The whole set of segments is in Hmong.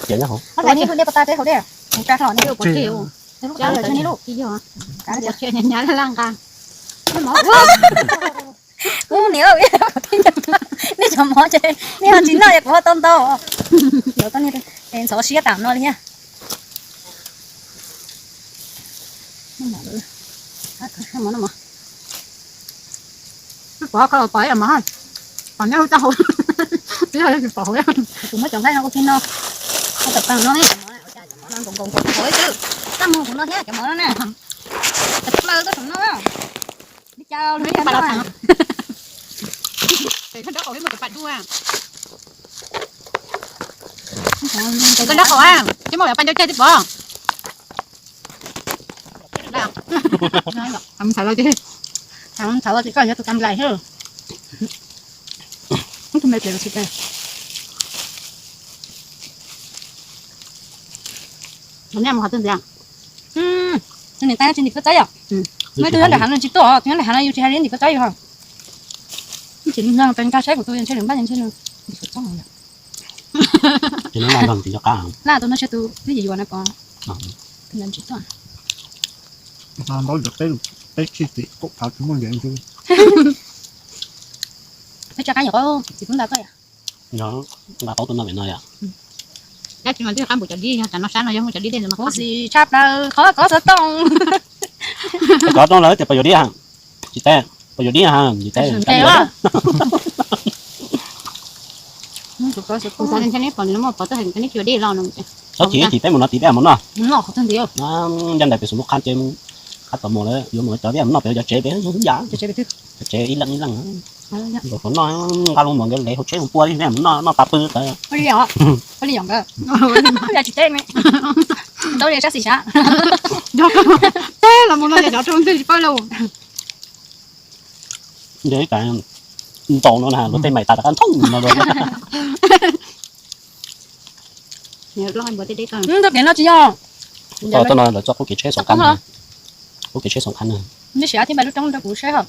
Ces nyob hauv. Ub, niam, nej cov mov ces nej ho tsis noj es kuv ho tau ntau. Ntxhov siab tam no li thiab. Pov ko los pov ib yam mov, pov nyob hauv txaj hauv, tsis pov hauv. Kuv muab cov nqaij no ua kiag no, ua tom pag no, cov mov no nkaum nkaus nkaus hauv xwb. Txaj muag kuv no thiab cov mov no na, cov plaws tuaj saum no. Li cas los li cas no. Koj nrab qaum, koj muaj pa ncau ceg tib pov. Ntxhais los ces, ntxhais los ces koj yog tus kam lais thiab. Tus me pem los tsis pem. Tus niam mus qhov twg ntxiv? Tus niam tais tsis ntim koj txaib yom? Muaj ib tug nyob nram hav no tsis tuaj, tus nyob nram hav no yus tsis hais li ntim koj txaib yus ho. Tsis nug pes nkag saib kuv tus ntshe lwm npaj ntshe nws ntim koj txaib yom. Laj tus no tsis tus twb yim yuav na pov. Tus ntawd tsis tuaj. Ntaub peb, peb tsis txiv kaum phav tsis muaj ntiav. Peb tsa qab nyuam qhuav txiv tub nta tuaj yom. Nqa paub tuaj noj pem no yom. Dab tsi mas twb qab npum cov dib, yog tas no sab no yog muaj cov dib dej mas kuv xis tshaj plaws qhov kov xov tooj. Kov tooj lawm tias pos yuav dib, tsis teb, pos yuav dib, tsis teb. Txhob chim, tsis peb mus no tim peb mus noj. Yog ntais pem xus lub qab ces qab tom mus lawm yuav mus cov peb mus noj pem cov tsev pem yam. Cov tsev ib leej ib leej. Nkaus qhov noj nqa loo mus nkawd lev hauv tsheb mus pua li mus noj noj tas pw tas. Tsis teb, teb los mus no yog cov rau ntej tsis paub lauj. Nce ib tas ntaus no na luag tej mais tas rov qab nthooj no. Txoj kev no tsis yog. Txoj no lawv txoj qub kev tsheb Xoo Qab, qub kev tsheb Xoo Qab na. Nej sim thiab npaj lub roob rau kuv saib hos.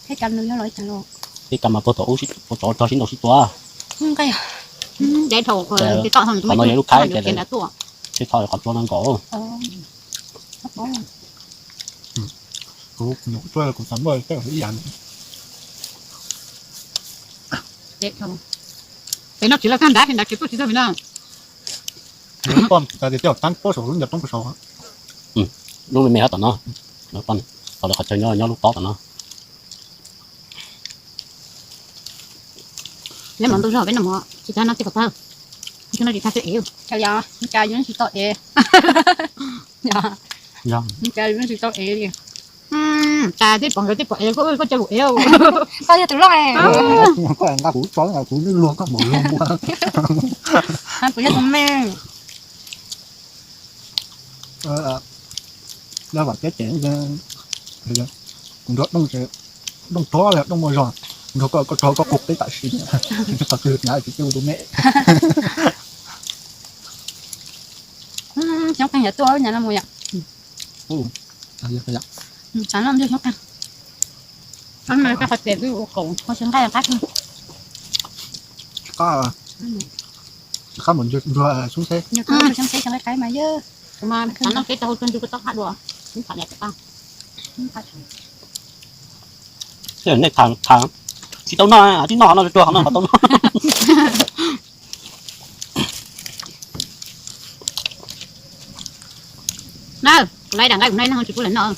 Tej kas nws yog los li cas los. Tej kas mas puag tom ub, puag tsov rog sib ntaus sib tua. Qhov no yog lub khaib ces tej tho qhov tsua no nkaus. Kuv nyuam qhuav tuaj kuv xav muaj tej ib yam. Pem no tsis lawv kag nrad, nrad kev tuaj tsis tau pem no. Poj tas tias tej tab pob saum lub ncov roob saud. Lub me me ho tom no. Tom lawv qhov chaw nyob nyob lub tob tom no. Peb mam ntu zog peb no mus tsis tag no txij kom tag. Tsis no tsis tag twb ev. Cas yog cas yus tsis tau ev. Cas yus tsis tau ev li. Cas tib pom nkawd tib pom ev koj, koj coj lus ev. Koj yog tus loj. Koj nqa kuv tso kuv luag koj mus luag ua. Kuv yog tus me. Lawv vam peb ces kuv nrog Dooj, Dooj rog, Dooj muaj zog, nrog koj, koj rog koj qus peb tam sim, qhov twg nyav tsis peb ua tus me. Xyoob qeeg yog tuaj nyav no mus yom. Xav noj xyoob qeeg. Qhov tes twb ua qaum, qhov xyoob nqaij qab. Qab mus nrog xyoob xeb, xyoob xeb xyoob qeeg qab mas yog. Xav noj peb tau hu tug nrug koj tob qab dua, xyoob qhov niam tau. Nej tham tham tsis tau noj, tsis noj qhov no tuag qhov no qhov tau noj. Na, kuv laiv daim nqaij kuv noj ib leeg tsis pub lawv noj.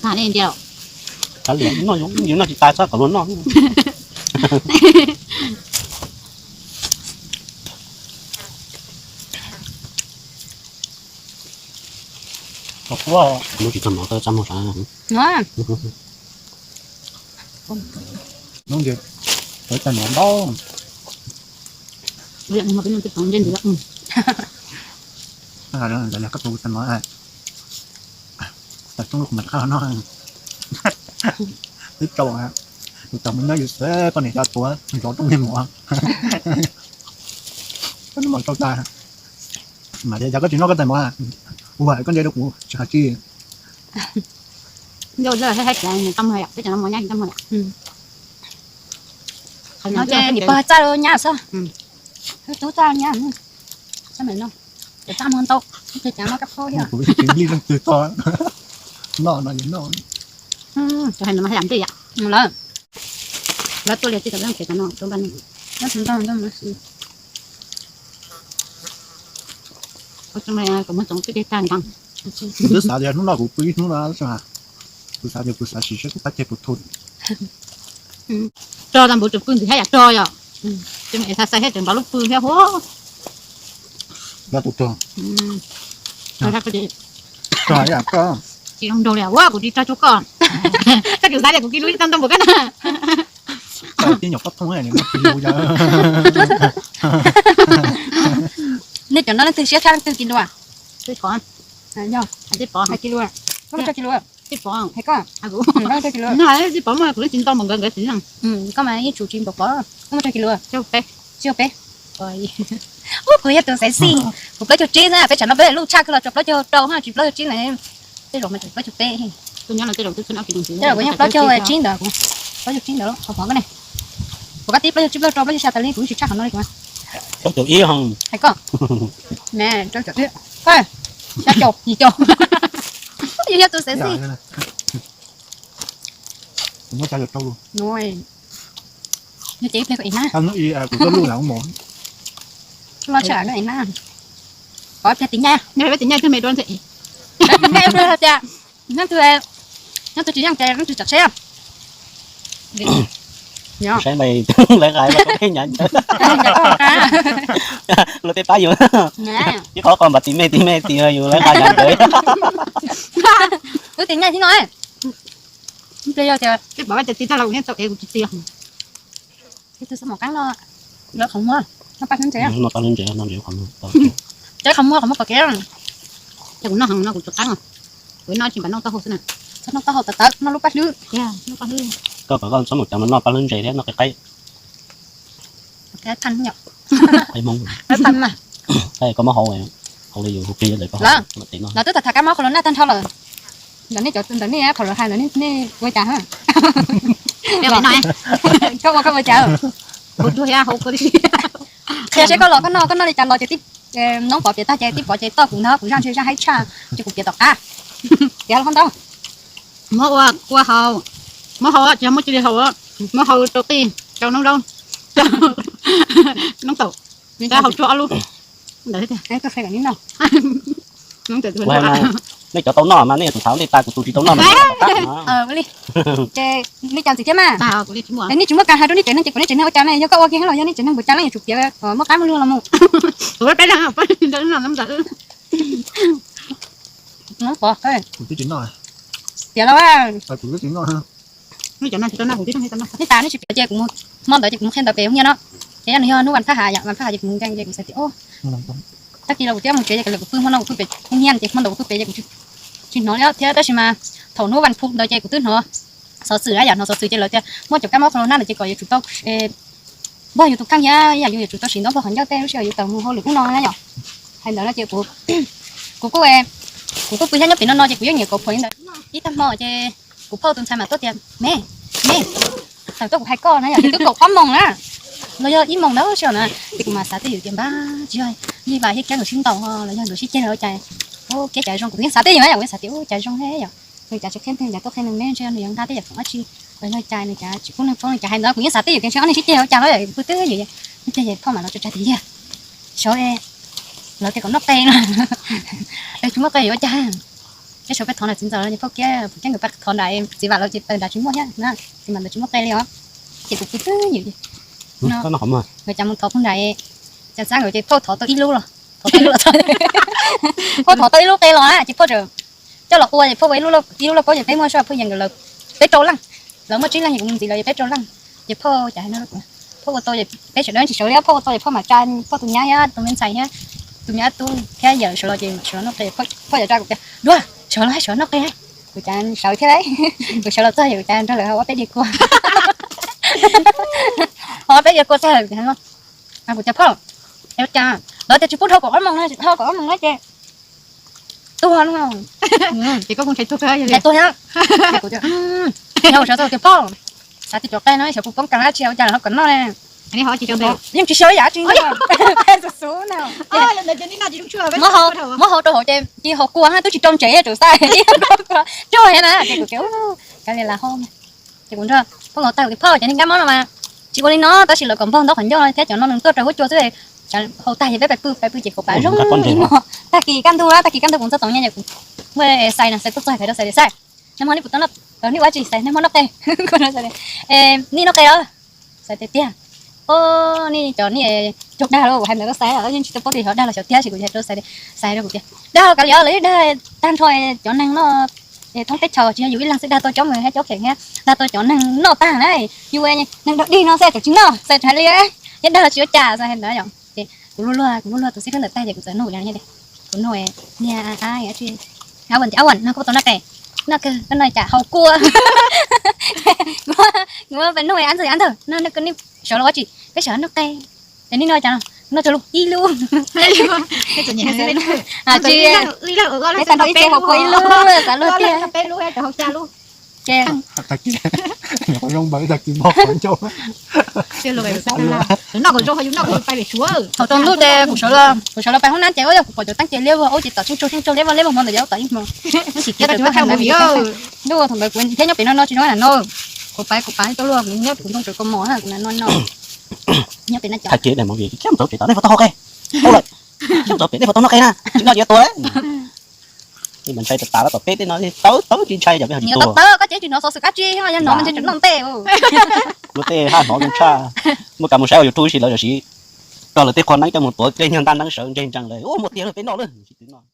Tham nej tias, kav liam noj, yus noj tsis tas txhob kom luag noj. Lub tsis txog no txaj muag sav. Hnub ntawd lawv txaj muag ntau. Lawv koj tus txaj muag, tas toob lub kuv mam rov qab los noj. Twb tsaus, tus tau mus nyob yus xwb, poj niam cov tuav nrov rooj niag mov. Koj noj mov tsaus tas. Mas yog koj tsis noj koj txaj muag, ua koj ntse rau kuv tsis hais tsis. Nco lawv hais tias nws txaj muag yom, peb cov no muaj nyab txaj muag yom. Qhov no ces nws pog txaj nyab xwb. Tub txaj nyab. Sab me no, cov txaj muag ntau, ces cas no kab phob thiab. Kuv tsis nplij leej twg tog. Noj no yuav noj. Cov hais no mas hais yam ntej yam lawm. Lawv tuaj lias tij tom leej tsev tom no tuaj npaj no. Lawv tus ntog ntog mas xwb. Kuv muab tsoom twb dej tag ntees. Kuv twb xav tias hnub no kuv pw ib hnub no, kuv xav tias kuv xav sim seb kuv qab ceg puas thum. Rog tau npaum tseem pw ntxim thiab yam rog yom. Ces me xav xav thiab tseem npaum lub pw thiab huab. Rog tus rog. Rog yam rog. Tsis zoo nraug li ua kuv tsis rog cuag koj. Koj tseem xav tias kuv kiv lub ib tau ntau npaum koj na. Tib nyuam pob thooj. Nej cov no leej twg siab tshaj leej twg kiv lua? Yog, hais kiv lua. Koj muaj rau kiv lua? Hais koj, koj muaj rau kiv lua? Koj mas yeej tsum tsis npaum pov, koj muaj rau kiv lua? Tsib caug peb. Ub, kuv yog tus xaiv xij, kuv plaub caug tsib na, peb tsam no peb lub tshaj kawg los rau plaub caug rau, tsis plaub caug tsib na. Tej zaum mas tseem plaub caug peb. Tej zaum kuv yeej plaub caug tsib ntawd, plaub caug tsib ntawd qhov pov koj ne. Kuv koj tib plaub caug tsib plaub caug rau plaub caug xya tas li kuv tsis tshaj qhov no li kuv. Plaub caug ib ho. Hais koj, me rau caum ib, xya caum yim caum. Yus yog tus xaiv xij. Kuv muab xya caum rau. Nws ces ib pliag koj ev na. Hnub ib kuv tuaj luj lawm mus. Los tshaj koj ev na. Qhov ib pliag tis nyaij, nyob ib pliag tis nyaij twg me dua ntshe. Ib pliag tias nyob twg, nyob twg tsis yeej ces nyob twg tsam tsheb. Saib npais lawv qais los koj pheej nyav ntawd. Luag tej pab yus ib qhov qos npam tis me tis me tis yus lawv qais nyav ntawd. Wb tis nyaij thiab no. Ib pliag yog tias peb pom vaj tias tis tag los kuv yeej tau ev kuv tsis tis. Ib tug xab maum qaab no, lawv qhov muag, noj paj hlwb ntses. Noj paj hlwb ntses, noj ntses qhov muag. Cov qhov muag, qhov muag pom kev. Ces kuv noj heev no kuv tsuas qaab, kuv noj tsis npam noj taub hau xwb na. Noj taub hau tawv tawv, noj lub paj hlwb. Koj kom koj xab maum cov mas noj paj hlwb ntses thiab noj qe qaib. Qe Hmoob. Koj muab hau, hau li yus hu plig ntawd. Lawv twb tham tham kab mob qhov los naj tag nrho lawm. Ntawm nej cov, ntawm nej qhov lawv hais ntawd nej ua cas? Koj ua koj ua cas? Qhia seb koj los koj noj, koj noj li cas los ces tib noob pov piav tag ces tib pov ces toj kuv ntag, kuv zaj ntshe zaj haib tshaj ces kuv piav tom qab. Piav los koj ntau. Muab ua kua hau, muab hau tsis yog muab cia li hau, muab hau rau qij, rau noob zaub, noob taum, hau tsuag ob lub. Nej cov tau noj mas nej yuav tsum thov nej tas, kuv tus tsis tau noj mas. Ces nej cov ntxiv thiab mas, nej tsis muaj kas hais rau nej tsev neeg ces kom nej tsev neeg ua cas ne? Yog koj ua kiag los yog nej tsev neeg npaum cas leej yuav tsum piav muaj qab muaj lug los mus. Pov, piav los. Nej tas nej tsis piav ces kuv mus, hmo ntawd ces kuv mus qhia ntawv pem hoob nyiaj no, ces yog nws yog hnub vas thaj hav, yog vas thaj hav ces kuv mus nkees ces kuv xav tias o, tag kis los kuv twb mus tsev ces kuv pw hmo no kuv pw pem hoob nyiaj ces hmo ntawd kuv pw pem ces kuv tsis hnov li thiab, tab sis mas thaum hnub vas phuv ntawd ces kuv twb hnov xov xwm na, yam hnov xov xwm ces lawv tias muaj cov kab mob qhov los naj ntawd ces kom yuav tsum tau npog yus tus kheej thiab yam yus yuav tsum tau siv ntaub npog qhov ncauj tej lub sij hawm yus tau mus hauj lwm ub no na yom. Hais ntawd no ces kuv, kuv kuj, kuv kuj pw thiab nyob pem no no ces kuv yeej nyiam kaus phuam li ntawd. Ib tag hmo ces kuv phauj tus ntxhais mas tuaj tias me, me, tawm tuaj kuv hais koj na yom, ces twb kaum ob moos na, los yog ib moos ntawd sij hawm na, ces kuv mas xav twj ywm tias npab tsis yog yij vas thiab kiab nkawd sib ntaus los yog nkawd sib ceg los ua cas, kiab cas zoo, kuv yeej xav twj ywm na yom, kuv yeej xav tias ua cas zoo thiab yom, nws cas tsis qhia nws cas tuaj qhia nws me ntshe nws yuav nqa tej yam khoom dab tsi, los yog cas nws cas tsis pub neeg paub nws cas hais ntawd, kuv yeej xav twj ywm tias ntshe ob neeg sib ceg ua cas los kuv twb ywm, twb ceg ces phauj mas los tso tsag tias yog, saud lawv tias kom noj qe no, tsis muaj qe yuav ua cas. Ces saud peb thov nram txiv ntxawm ces phauj kiab, phauj kiab nkawd pab thov nram txiv vam lawv ces nram tsis muaj thiab na, txiv mam ntawd tsis muaj qe li os. Ces kuv kuv twb ywm, nkawd cas mus thov phauj nram, cas xab nkawd ces phauj thov tau ib lub los, thov tau ib lub los, phauj thov tau ib lub qe los na ces phauj coj los ua ces phauj ua ib lub lauj kaub ces peb muaj sij hawm phauj yees nkawd lawv peb rau leej, lawv muaj tsib leej ces kuv mus ntxiv lawv ces peb rau leej. Ces phauj cas hais no, phauj ua tau ces peb sawv daws tsis sawv li, phauj ua tau ces phauj mam tsa phauj tus nyab thiab tus me ntxhais thiab tus me ob tub thiab yawm sawv los ces sawv los noj qe, phauj yawm tsa kuv tias dua, sawv los sawv noj qe, kuv cas sawv thiab lauj, kuv sawv los txog ces kuv cas nrog lawv ua peb diav kua, ua peb diav kua txog kuv tias phauj, cas lawv tias tsis pub dhau kaum ob moos no, dhau kaum ob moos no ces tuag no. Ces koj kuj ntshai tuag kawg, ntshai tuag thiab. Kuv tias, yog kuv sawv txog tias phauj, xav tias cov qe no xyov kuv poob kas dab tsi ua cas lawv ho kom noj ne. Yeej tsis xyaw ib yam tsi. Muab hau rau hauv ces ci hau kua ha, twb tsis rau ntsev tsuas xav ci hau kua tsuag thiab na, ces kuv tias kav liam lam hau. Ces kuv nrog poj nkaus tag kuv tias phauj, cov niag nkaj mob no mas tsis ua li no, tab sis lawv kom npog ntau qhov ncauj thiab cov no nws tuaj rau huab cua xwb. Hau tag ces peb pais pw, pais pw ces kuv pam zoo ib hmos. Tag kis kaj ntug, tag kis kaj ntug kuv txog toov nyiaj ces kuv muaj Xais no, Xais tuaj txog hais rau Xais tias Xais, nag hmo nej puas tau noj, nej ua dab tsi Xais, nag hmo noj qe. Nej noj qe los? Xais tias tiag. O, nej cov nej cog dag los, kuv hais ntawd rau Xais, yeej tsis tau paub tias xyov dag los xyov tiag, tab sis kuv hais rau Xais, Xais rau kuv tias dag los kav liam, lawv yeej dag tag nrho cov neeg no thoob teb chaws, tsis yog yus ib leeg xwb, dag tau cov Hmoob thiab cov Kheem thiab, dag tau cov neeg noj tag na. Yus neeg dog dig no xwb tseem tsis noj, Xais hais li, yeej dag los tsis ua cas, Xais hais ntawd yom. Ces kuv luag luag, kuv luag luag tus xib hwb ntawm tag ces kuv txawm nug, kuv nug niag ab, ab, no koj puas tau noj qe? Noj kawg. Koj noj cas? Hau kua. Kuv pais nug ab ntxwg ab ntxawg no, nej sawv los ua dab tsi? Peb sawv los noj qe. Ces nej noj cas no? Noj tsawg lub? Ib lub. Tsis, peb tag nrho ib tse hau kua ib lub, xav luag tiag. Ces thaum rau ntuj ces kuv sawv los, kuv sawv los pais hoob nab ces yog kuv pom cov teeb ces liab vog ub ces tom tsheej tsaug tsheej tsaug liab vog liab vog hmo ntawd yog tom ib hmo. Ntuj thaum ntawd kuv thiab nyob pem no no tsis zoo na no. Kuv pais kuv pais tau luag kuv nyob kuv ntoo tsaws kaus mom kuv no no. Nyob pem no cov tag kis mus vim khiab mus txog pem tom nej puas tau hau qe? Hau lawm. Khiab mus txog pem nej puas tau noj qe na? Tsis noj ces yuav tuag. Ntshai tas tas los tom peb tej no tawv tawv tsis ntshai, cov peb ho tsis tuag. Tawv, koj cev tsis hnov xov xwm dab tsi, yog hnov mas ntshe tseem noj ntej. Luag tej haj hnov zoo tshaj. Muaj kas mus saib ua YouTube si lawv lawv siv rau lawv tej qhua neeb coj mus tuav tej nyuag ntaj neeb sawv ntseg ntsees lawm, ua muaj tiag lawm peb noj lawm tsis twv noj.